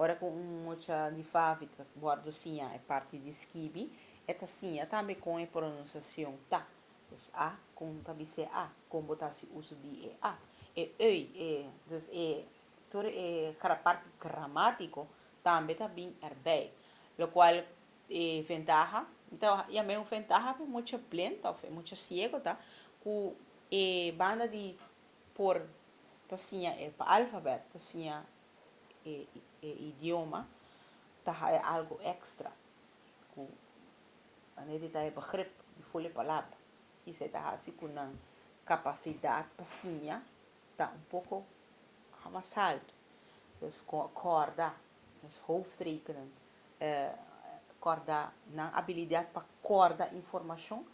Ora ku un mucha di FAVI ta wòrdu siña e parti di skibi, e ta siña tambe kon e pronunsiashon ta. Dus a, kon ta bis'é a, kon bo ta hasi uso di e a. E ui, e, dus e tur e parti gramátiko tambe ta bin erbij. Lokual e ventaha, mi ta yam'é un ventaha pa e mucha blind òf e mucha siego ta ku e banda di por ta siña e alfabèt, ta siña e e idioma, ta haya algu èkstra ku manera di ta e begrip di ful e palabra. Esei ta hasi ku nan kapasidat pa siña ta un poko mas haltu. Dus kòrda, dus hoofdrekenen, kòrda nan abilidat pa kòrda informashon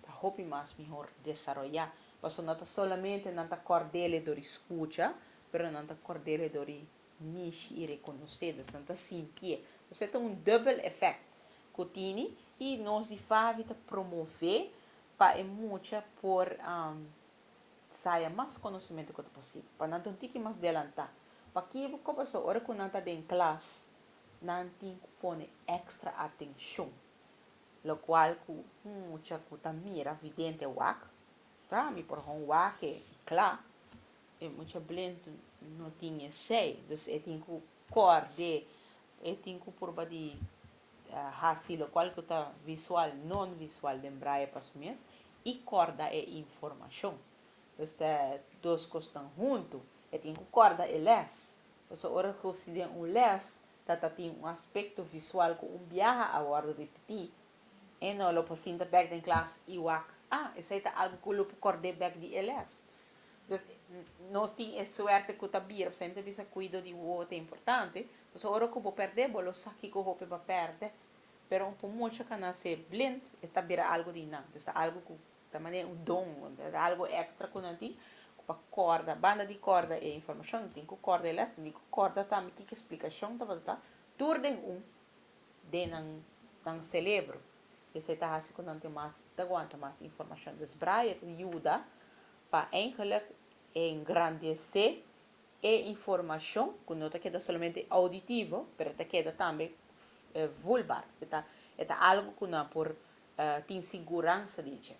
ta hopi mas mihor desaroyá. Pasobra no ta solamente nan ta kòrd'é dor di skucha, pero nan ta kòrd'é dor di mishi i rekonosé, dus nan ta sintié. Dus e ta un dubbel efèkt ku tini i nos di FAVI ta promové pa e mucha por saya mas konosementu ku ta posibel, pa nan ta un tiki mas delantá. Pakiko? Pasobra ora ku nan ta den klas nan tin ku pone èkstra atenshon, lokual ku un mucha ku ta mira vidente wak, ta mi por hon wak e i kla, e mucha blind no tin esei, dus e tin ku kòrd'é, e tin ku purba di hasi lokual ku ta visual, non visual den braille pa su mes i kòrda e informashon. Dus ta dos kosnan huntu, e tin ku kòrda e lès, pasobra ora ku si den un lès ta ta tin un aspekto visual ku un biaha a wòrdu ripití, e no lo por sinta bèk den klas i wak, ah, esei ta algu ku lo por kòrd'é bèk di e lès. Dus, nos tin e suerte ku ta bira, pasobra mi ta bisa kuido di wowo ta importante, pasobra ora ku bo pèrdè bo lo sa kiko hopi bo a pèrdè. Pero un por mucha ku a nase blind, e ta bira algu di nan, dus ta algu ku ta manera un don, ta algu èkstra ku nan tin ku pa kòrda, banda di kòrda e informashon, nan tin ku kòrda e lès, nan tin ku kòrda tambe kiko e splikashon tabata ta, tur den un den nan nan selebro. Esei ta hasi ku nan tin mas, ta guanta mas informashon. Dus braille ta yuda pa eigenlijk engrandesé e informashon ku no ta keda solamente auditivo, pero ta keda tambe voelbaar. E ta e ta algu ku nan por tin siguransa di dje.